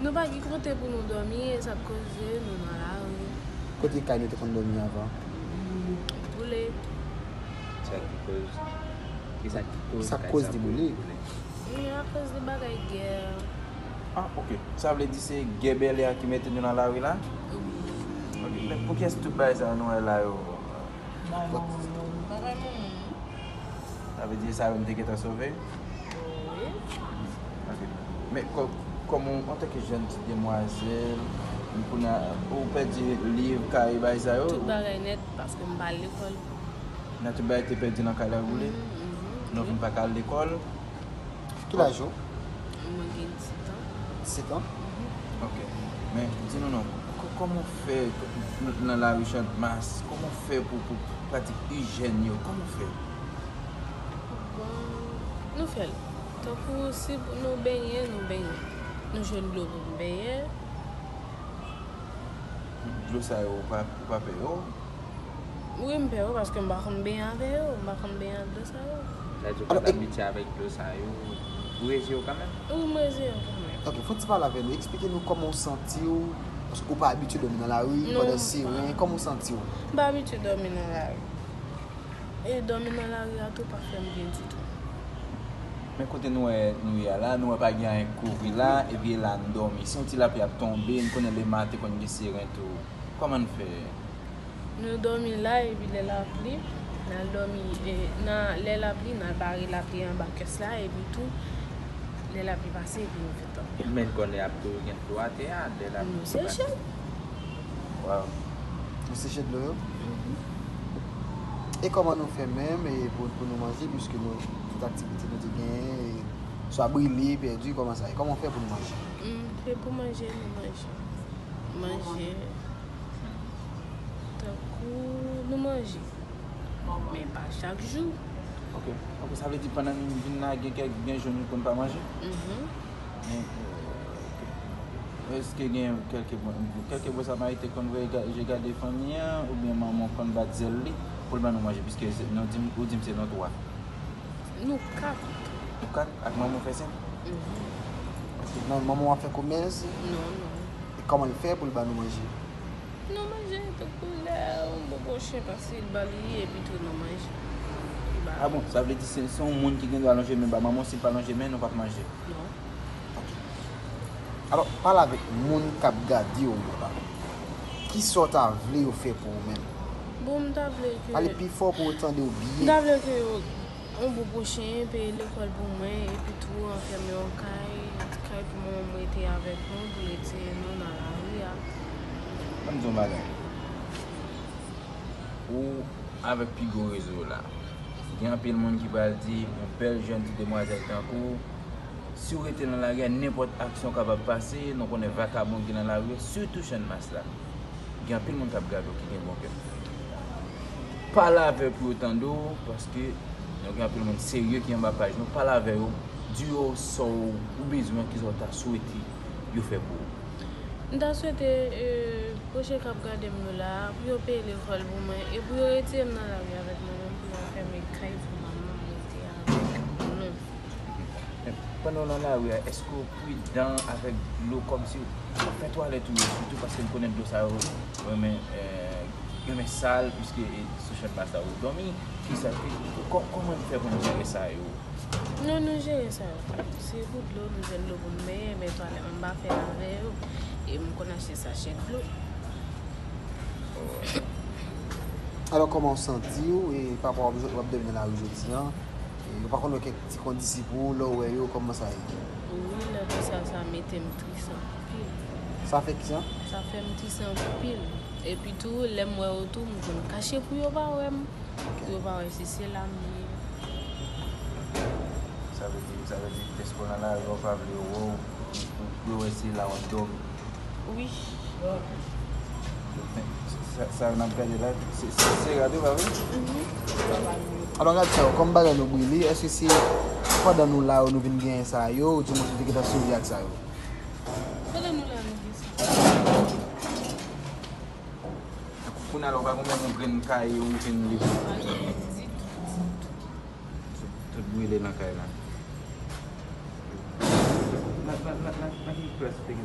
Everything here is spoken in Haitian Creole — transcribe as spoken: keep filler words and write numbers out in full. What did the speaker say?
Nou pa gen kote pou nou dòmi, e sa k koze nou nan lari. Kote kay nou te konn dòmi anvan? Boule. Sa ki koz, ki sa ki koz sa kay koz sa li pou boule? Boule? Wi, akoz de bagay gè. Ah, ok. Sa vle di se gè bèlè a ki mete nou nan lari la? Wi. Ok. Men pou kiyès tout bagay sa yo nou wè la yo? Bagay moun. Sa vle di sa yo m te gentan sove? Wi. Ok. Men kò-, kòm ou, antanke jèn ti demwazèl, m konnen ou pèdi liv, kay, bagay sa yo? Tout bagay nèt, paske m pa al lekòl. Nan tout bagay te pèdi nan kay la boule? Mhm, mhm. Nou vin pa ka al lekòl? Ki laj ou? Mwen gen disèt an. Disèt an? Mhm. Ok. Men, di nou non, kò-, kòman w fè nan lari Chantmas, kòman w fè pou, pou pratik ijyèn yo, kòman w fè? Bon, nou fè l. Tankou si nou benyen, nou benyen. Nou jwenn dlo pou nou benyen. Dlo sa yo, ou pa, ou pa pè yo? Wi, m pè yo, paske m pa konn benyen avè yo, m pa konn benyen ak dlo sa yo. Sa vle di ou pa t abitye avèk dlo sa yo, ou reze yo kanmenm? Wi, m reze yo kanmenm. Ok, fè yon ti pale avè nou, eksplike nou kòman w santi w, paske ou pa abitye dòmi nan lari, pandan siren, kòman w santi w? M pa abitye dòmi nan lari. E dòmi nan lari a tou pa fè m byen ditou. Men kote nou wè nou ye a la, nou wè pa gen anyen k kouvri la, epi e la n dòmi. Si yon ti lapli ap tonbe, n konnen leman te konn gen siren tou. Kòman n fè? Nou dòmi la, epi lè lapli, n al dòmi, e, nan, lè lapli, n al bare lapli anba kès la, epi tou, lè lapli pase, epi nou vin dòmi. Men n konnen ap toujou gen dlo atè a, lè lapli pase. Nou seche. Waw. Ou seche dlo yo? Mhm. E kòman nou fè menm, e pou, pou nou manje, piske nou, tout aktivite nou te genyen, e swa brile, pèdi, kòman sa ye? Kòman w fè pou nou manje? Mm, se pou manje, nou manje. Manje. Tankou nou manje. Men pa chak jou. Ok. Ok, sa vle di pandan n vin la, gen kèk, gen jou nou konn pa manje? Mhm. Men, euh, èske gen kèlke bò, kèlke bò sa Marie te konn voye ga-, je gade fanmi an, oubyen manman w konn bat zèl li pou l ban nou manje, piske se, nou di m, ou di m se nou twa? Nou kat. Nou kat? Ak manman w fè senk? Mhm. Ok. Non, manman w ap fè komès? Non, non. E kòman l fè pou l ban nou manje? Nou manje, tankou lè yon bobo chen pase, l ba li, epi tou nou manje. Li ba nou. Ah bon, sa vle di se, se yon moun ki gen dwa lonje men ba manman w, si l pa lonje men, nou p ap manje? Non. Ok. Alò, pale avèk moun k ap gade w yo la. Kisa w ta vle yo fè pou ou menm? Bon, m ta vle ke... Pale pi fò pou yo tande w byen. M ta vle ke yo, yon bobo chen, peye lekòl pou mwen, epi tou anfèmen yon kay, yon ti kay pou manman m rete avèk nou, pou l retire nou nan lari a. Ban m di w yon bagay. Ou avèk pi gwo rezo w la. Gen anpil moun ki pral di, yon bèl jèn ti demwazèl tankou w, si w rete nan lari a, nenpòt aksyon kapab pase, nou konnen vakabon ki nan lari yo, sitou Channmas la. Gen anpil moun k ap gade w ki gen bon kè. Pale avè yo pou yo tande w, paske nou gen anpil moun serye ki anba paj nou. Pale avè yo, di yo sa w, ou bezwen, kisa w ta swete yo fè pou ou. M ta swete, e, pwochen k ap gade m yo la, pou yo peye lekòl pou mwen, e pou yo retire m nan lari avèk mwen menm, pou yo fè m kay pou manman m rete avèk nou. Pandan w nan lari a, èske w pridan avèk dlo kòmsi w ap fè twalèt ou yo, sitou paske n konnen dlo sa yo renmen, eh, renmen sal, piske, eh, sou Channmas la ou dòmi, kisa, ki, kò-, kòman n fè pou n jere sa yo? Non, nou jere sa yo. Se pou dlo, nou jwenn dlo pou n benyen, men twalèt, m pa fè avè yo. E m konn achte sachè dlo. Alò, kòman w santi w, e, pa rapò w ap, w ap dòmi nan lari jodi a? E, yo pa konn wè kèk ti kondisip ou, lè w wè yo, kòman sa ye? Wi, lè konsa, sa mete m tris anpil. Sa fè kisa? Sa fè m tris anpil. Epi tou, lè m wè yo tou, m konn kache pou yo pa wè m. Pou yo pa wè si se la m ye. Sa vle di, sa vle di, dèske w nan lari a, yo pa vle yo wè w, pou, pou yo wè se la w ap dòmi. Wi. Sa, sa n ap gade la, se, se, se rad wi, pa vre? Mhm. Alò, gad sa yo, kòm bagay nou brile, èske se pandan nou la yo, nou vin genyen sa yo, oudimwens nou te gentan sove ak sa yo? Pandan nou la, nou gen sa. Kounye a la, ou pa gen menm yon grenn kaye, yon grenn liv? Pa gen ditou, ditou. Tout, tout brile nan kay la. Nan, nan, nan, nan, nan ki klas ou te gen?